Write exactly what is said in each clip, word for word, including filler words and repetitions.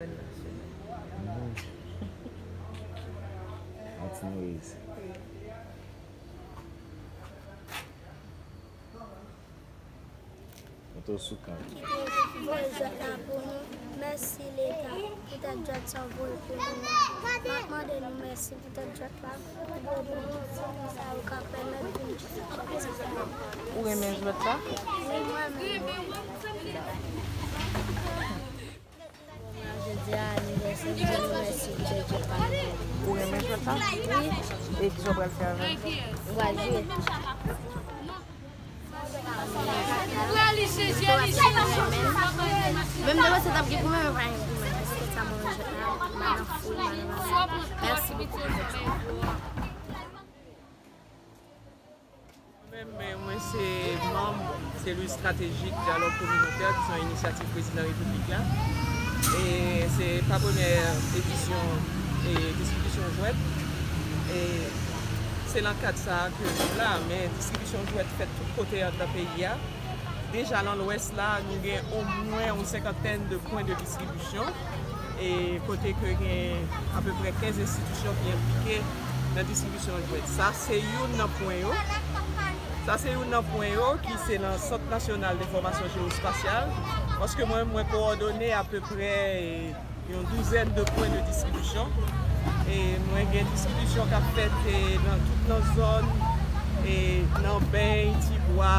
Mhm. Martinoz. Mwen tou sou kan. Voye jwèt la pou nou. Mèsi Leta poutèt jwèt sa w voye pou nou. M ap mande nou mèsi poutèt jwèt la. Pou nou sa yo ka pèmèt pou nou chita jwèt sa. Ou renmen jwèt la? Wi, mwen renmen. Jodi a anivèsè m, m di nou mèsi pou jwèt la. Ou renmen jwèt la? Wi. E kisa w pral fè avè l? M pral jwe. Menm devan se t ap gen goumen, men pa gen goumen. Paske sa mwen jwèt la, m nan foul, m nan... Mèsi bokou. Mwen menm, mwen se manm selil estratejik dyalòg kominotè, ki se yon inisyativ prezidan repiblik la. E se pa premyè edisyon e distribisyon jwèt. E se nan kad sa a ke nou la, men distribisyon jwèt fèt tout kote anndan peyi a. Deja nan Lwès la, nou gen omwen yon senkantèn de pwen de distribisyon, e kote ke gen apeprè kenz enstitisyon ki enplike nan distribisyon jwèt. Sa se youn nan pwen yo. Sa se youn nan pwen yo ki se nan Sant Nasyonal Enfòmasyon Jewospasyal, paske mwen, mwen kowòdone apeprè, e, yon douzèn de pwen de distribisyon. E mwen gen distribisyon k ap fèt, e, nan tout nan zòn, e, nan Beny, Tibwa,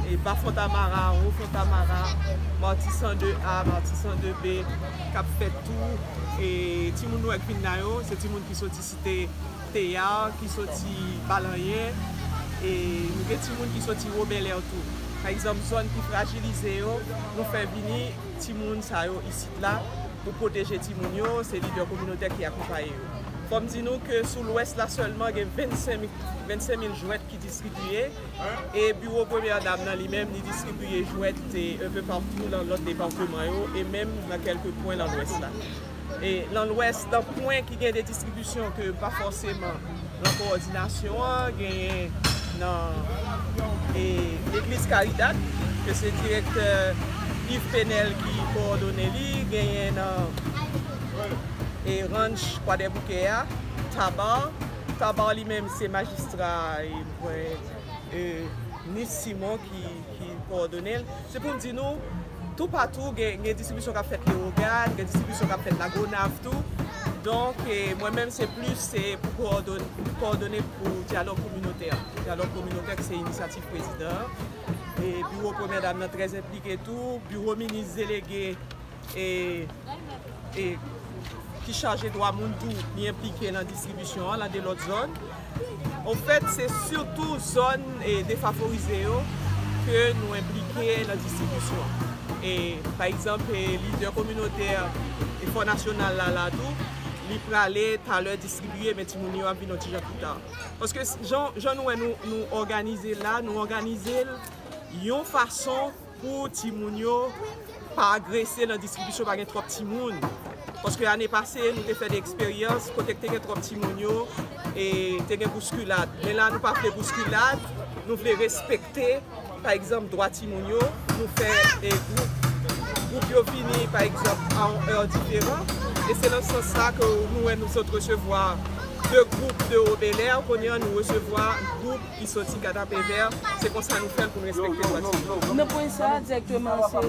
e, Ba Fontamara, Wo Fontamara, Matisan de A, Matisan de B, k ap fèt tou. E timoun nou wè k vin la yo, se timoun ki soti Site Teyar, ki soti Balanyen, e nou gen timoun ki soti Wobèlè tou. Pa egzanp, zòn ki frajilize yo, nou fè vini timoun sa yo isit la pou pwoteje timoun yo, se lidè kominotè ki akonpaye yo. Fò m di nou ke sou Lwès la sèlman, gen vennsenk mil, vennsenk mil jwèt ki distribiye, e biwo Premyè Dam nan li menm, li distribiye jwèt, e, un peu partout nan lòt depatman yo, e menm nan kèlke pwen nan Lwès la. E nan Lwès, nan pwen ki gen de distribisyon ke pa fòseman nan kowòdinasyon an, genyen nan, e, Legliz Karidad, ke se direktè Yves Penel ki kowòdone li, genyen nan, e, ranch Kwadèboukè a, Tabar. Tabar li menm se majistra, e, mwen, e, Nis Simon ki, ki kowòdone l. Se pou m di nou, toupatou gen, gen distribisyon k ap fèt Lewogàn, gen distribisyon k ap fèt Lagonav tou. Donk, e, mwen menm se plis se pou kowòdone, kowòdone pou dyalòg kominotè. Dyalòg kominotè ki se inisyativ prezidan an. E biwo Premyè Dam nan trè enplike tou, biwo minis delege e, e ki chaje dwa moun tou, li enplike nan distribisyon an, nan de lòt zòn. Anfèt, se sitou zòn, e, defavorize yo ke nou enplike nan distribisyon. E, pa egzanp, e, lidè kominotè e Fò Nasyonal la, la tou, li prale talè distribiye, men timoun yo ap vin yon ti jan pita. Paske s-, jan, jan nou wè nou, nou òganize l la, nou òganize l yon fason pou timoun yo pa agrese nan distribisyon, pa gen twòp timoun. Paske ane pase, nou te fè de eksperyans kote k te gen twòp timoun yo, e te gen bouskilad. Men la, nou pa vle bouskilad, nou vle respekte, pa egzanp, dwa timoun yo. Nou fè, e, gwoup, gwoup yo vini, pa egzanp, a yon è diferan. E se nan sans sa ke nou wè nou sot resevwa de gwoup de Wobèlè, kounye a nou resevwa gwoup ki soti Katapevè, se konsa nou fè l pou n respekte dwa timoun. Nan pwen sa a, dirèkteman, se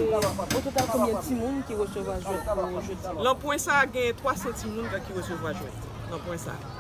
o total konbyen timoun ki resevwa jwèt pou jodi a? Nan pwen sa a, gen twa san timoun ki resevwa jwèt. Nan pwen sa a.